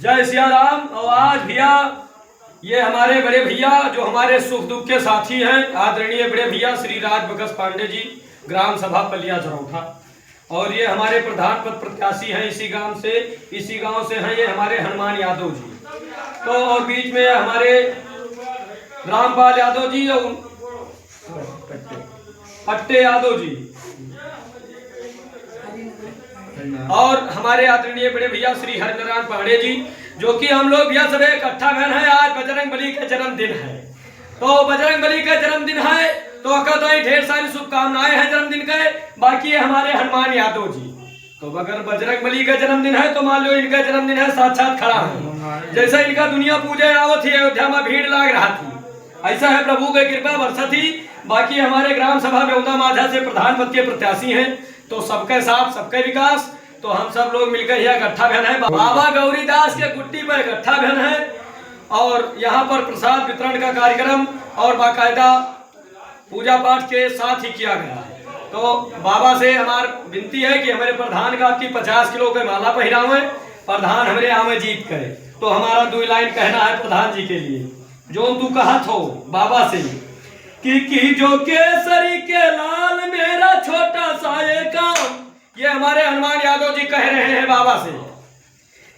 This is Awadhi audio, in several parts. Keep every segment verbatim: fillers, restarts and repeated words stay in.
जय सिया राम। और आज भैया, ये हमारे बड़े भैया जो हमारे सुख दुख के साथी हैं, आदरणीय बड़े भैया श्री राज बकस पांडे जी, ग्राम सभा पलिया चरौठा, और ये हमारे प्रधान पद प्रत्याशी हैं इसी गांव से, इसी गांव से हैं ये हमारे हनुमान यादव जी। तो और बीच में हमारे रामपाल यादव जी और पट्टे यादव जी और हमारे आदरणीय बड़े भैया श्री हरिनारायण पांडे जी, जो कि हम लोग भैया सब इकट्ठा भएन है। आज बजरंग बली का जन्मदिन है, तो बजरंग बली का जन्मदिन है, तो ओका तो ढेर सारी शुभकामनाएं हैं जन्मदिन के। बाकी ये हमारे हनुमान यादव जी, तो अगर बजरंग बली का जन्मदिन है तो मान लो इनका जन्मदिन है, साक्षात खड़ा है। जैसा इनका दुनिया पूजे आवत ही अयोध्या में भीड़ लाग रहा थी, ऐसा है प्रभु की कृपा बरसत ही। बाकी हमारे ग्राम सभा बेउंदा माझा से प्रधान पद के प्रत्याशी हैं, तो सबके साथ सबके विकास, तो हम सब लोग मिलकर यहाँ इकट्ठा भएन है। बाबा गौरीदास के गुट्टी पर इकट्ठा भएन है और यहाँ पर प्रसाद वितरण का कार्यक्रम और बाकायदा पूजा पाठ के साथ ही किया गया है। तो बाबा से हमार विनती है कि हमारे प्रधान का आपकी पचास किलो के माला पहिरावें, प्रधान हमरे आवे जीत करे। तो हमारा दो लाइन कहना है प्रधान जी के लिए, जो तू कहत हो बाबा से कि कीजो केसरी के लाल मेरा छोटा सा ये काम, ये हमारे हनुमान यादव जी कह रहे हैं बाबा से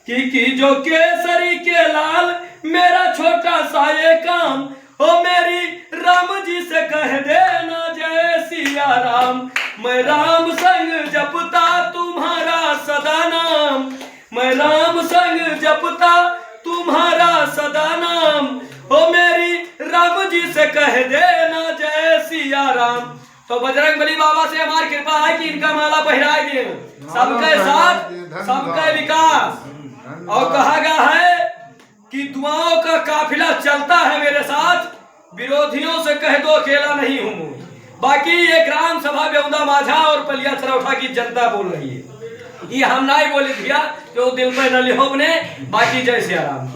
कि कीजो केसरी के लाल मेरा छोटा सा ये काम, ओ मेरी राम जी से कह देना जय सिया राम। मैं राम संग जपता तुम्हारा सदा नाम, मैं राम संग जपता तुम्हारा सदा नाम, ओ मेरी राम जी से कह देना जय सिया राम। तो बजरंग बली बाबा से हमार कृपा है कि इनका माला पहिराए दिए, सबके साथ सबके विकास। और कहा गया है कि दुआओं का काफिला चलता है मेरे साथ, विरोधियों से कह दो अकेला नहीं हूँ। बाकी ये ग्राम सभा बेउंदा माझा और पलिया चरौठा की जनता बोल रही है, ये हम नहीं बोले भैया, जो दिल पे न लिहो अपने। बाकी जय सिया राम।